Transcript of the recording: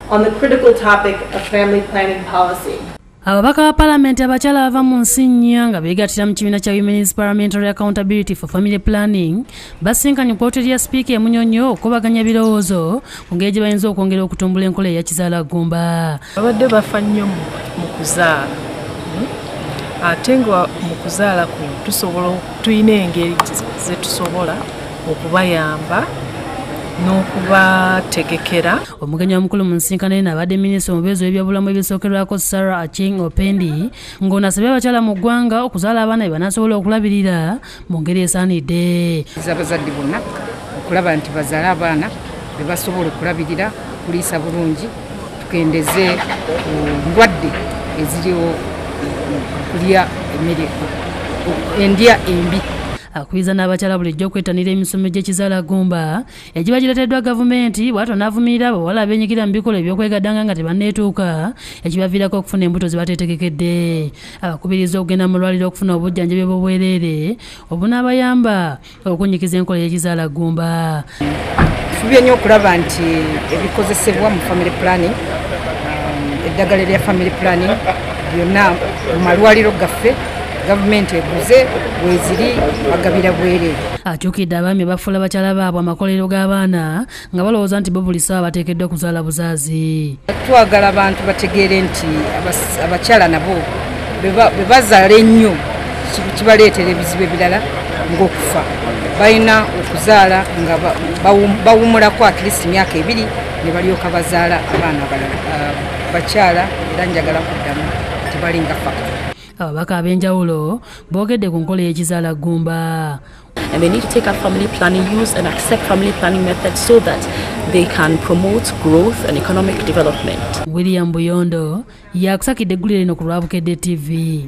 On the critical topic of family planning policy. Ababaka ba Palamenti abakyala bava mu nsi nnya nga beegattira mu kibiina kya Women's Parliamentary Accountability for Family Planning basinkanye ku wooteeri ya Sipiika e Munyonyo okukubaganya ebirowoozo ku ngeri gye bayinza okwongera okutumbula enkola eya kizaalaggumba. Babadde bafa nnyo mu kuzaala, Ate nga mu kuzaala kuno tusobola, tulina engeri ze tusobola okubayamba n'okubategekera. Omugenyi omukulu mu nsinkano eno abadde minisita omubeezi w'ebyobulamu ebisookerwako, Sarah Acheng Opendi, ng'ono asabye abakyala mu ggwanga okuzaala abaana be banaasobola okulabirira mu ngeri esaanidde. Abazadde bonna okulaba nti bazaale abaana be basobola okulabirira, okuliisa bulungi, tukendeze ku ndwadde eziriwo, kulya emmere, endya embi. Akubiriza n'abakyala bulijjo okwettanira emisomo gy'ekizaalaggumba egiba gireeteddwa gavumenti. Bw'atyo n'avumirira abawala abeenyigira mu bikolwa eby'okwegaddanga nga tebanneetuuka, ekibaviirako okufuna embuto ze bateetegekedde. Abakubiriza okugenda mu malwaliro okufuna obujjanjabi obw'obwereere obunaabayamba okunnyikiza enkola y'ekizaalaggumba. Tufubye nnyo okulaba nti ebikozesebwa mu family planning, eddagala erya family planning byonna mu malwaliro gaffe gavumenti eguze, weeziri, bagabira bwereere. Akyukidde abaami abafuula bakyala baabwe amakolero g'abaana nga balowooza nti bo buli ssaawa bateekeddwa kuzaala buzaazi. Twagala abantu bategeere nti abakyala nabo bwe bazaala ennyo kibaleetera ebizibu ebirala ng'okufa. Balina okuzaala nga bawumulako at least emyaka 2 ne balyoka bazaala abaana abalala. Bakyala era njagala kuddamu, tebalinga factory. Ababaka ab'enjawulo boogedde ku nkola y'ekizaalaggumba. And they need to take up family planning, use and accept family planning methods so that they can promote growth and economic development. William Buyondo yakusakidde eggulire lino ku lwa Bukedde TV.